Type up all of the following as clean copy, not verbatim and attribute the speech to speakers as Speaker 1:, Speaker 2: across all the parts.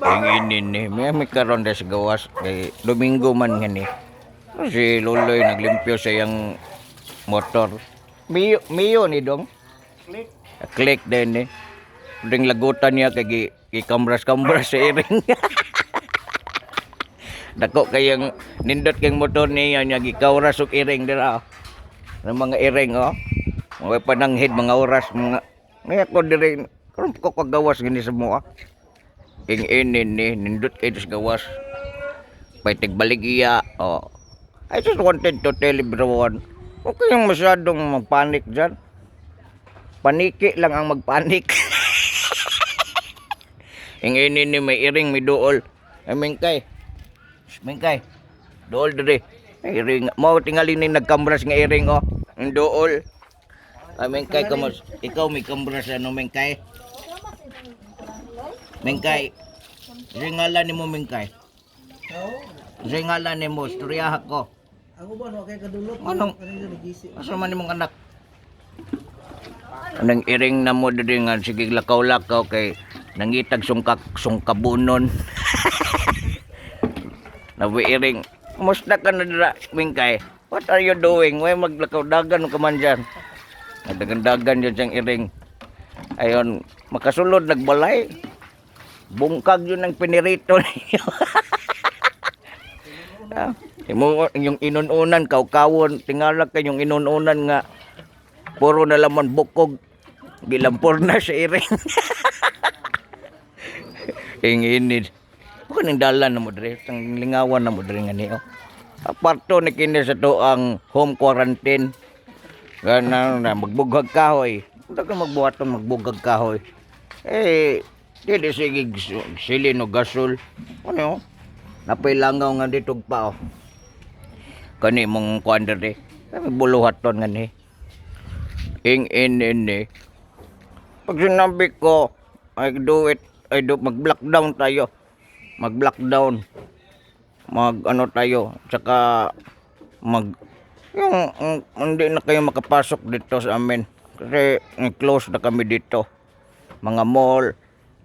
Speaker 1: Ang inin ni, may karon sa gawas kay Domingo man nga ni. Si Loloy naglimpyo sa iyang motor. Mio, Mio ni dong.
Speaker 2: Click.
Speaker 1: Click din eh. Ding lagutan niya kay gi kambras-kambras sa iring. Dako kayang nindot kay motor niya niya gikawras og iring dira. Ng mga iring, oh. Mga pananghid mga oras mga ngay ako diri karon ko kagawas gini sa mua. Ing inin ni nindot kay sa gawas. Paitig baligya, oh. I just wanted to tell everyone, huwag kayong masyadong magpanik dyan. Paniki lang ang magpanik. Ing ini ni may iring, may duol. Ay, mingkay. Shh, mingkay. Duol dire. Ay, iring. Mao tingali ni nagkambras nga iring, oh. Ang duol. Ay, mingkay, kamos. Ikaw may kambras ano, mingkay? Mingkay. Kasi ngalan nimo, mingkay? Kasi ngalan nimo, istoryaha ko.
Speaker 2: Ako ba no kay kadulot?
Speaker 1: Anong-
Speaker 2: Kanina nagisi.
Speaker 1: Asa man imong anak? Anang iring na mo diri nga sige lakaw-lakaw kay nangitag sungkak sungkabunon. Nabi iring. Kumusta ka na dira, Mingkay? What are you doing? Why maglakaw dagan ka man dyan? Nagdagan-dagan yun siyang iring. Ayon, makasulod nagbalay. Bungkag yun ang pinirito niyo. Ah, imo yung inununan kawkawon tingala kay yung inununan nga puro na laman bukog gilampor na sa iring. Ing inid ko ning dalan na mo diri ang lingawan na mo diri nga niyo. Aparto ni kini sa to ang home quarantine gana na magbughag kahoy. Unta ka magbuhaton magbugag kahoy eh dili sige silin o gasol ano napay langaw nga dito pa, oh. Kani mong kuan diri. Kami buluhaton nga ni. Ing in in eh. Pag sinabi ko, I do it, I do, mag-lockdown tayo. Mag-lockdown. Mag ano tayo, tsaka mag yung hindi na kayo makapasok dito sa amin. Kasi close na kami dito. Mga mall,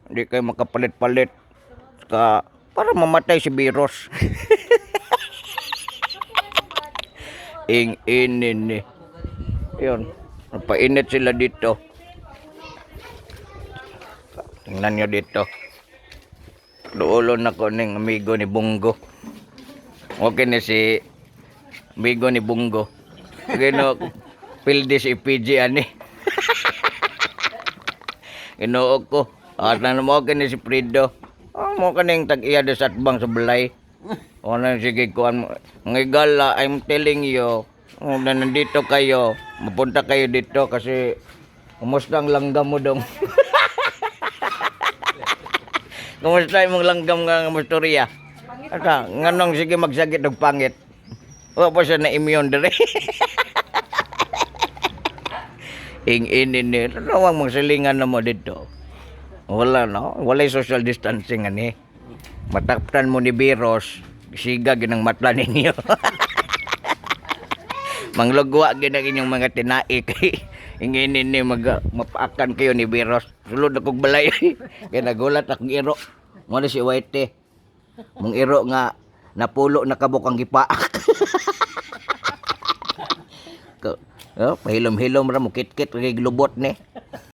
Speaker 1: hindi kayo makapalit-palit. Tsaka para mamatay si virus. Ing inin eh. Yun. Napainit sila dito. Tingnan nyo dito. Duolon ako ning amigo ni Bungo. Okay na si amigo ni Bungo. Okay no, pildi si PG ani. Ginoo ko. At na mo okay ni si Frido. Oh, mo kaning tag-iya sa atbang sa balay. O na sige kuan mo. Mga igala, I'm telling you, oh, na nandito kayo, mapunta kayo dito kasi kumusta ang langgam mo dong? Kumusta imong langgam nga nga istorya? Ata, nganong sige magsagit og pangit? Wa pa siya na immune dire. Ing inin ni, nawang magsilingan na mo dito. Wala no, walay social distancing ani. Matakpan mo ni virus, siga ginang matla ninyo. Manglugwa gid ang inyong mga tinai kay inginin ni mag mapaakan kayo ni virus. Sulod akong balay. Kay nagulat akong iro. Mo na si White. Mong iro nga napulo na kabok ang gipaak. Oh, pahilom-hilom ra mo kit-kit kay glubot ni.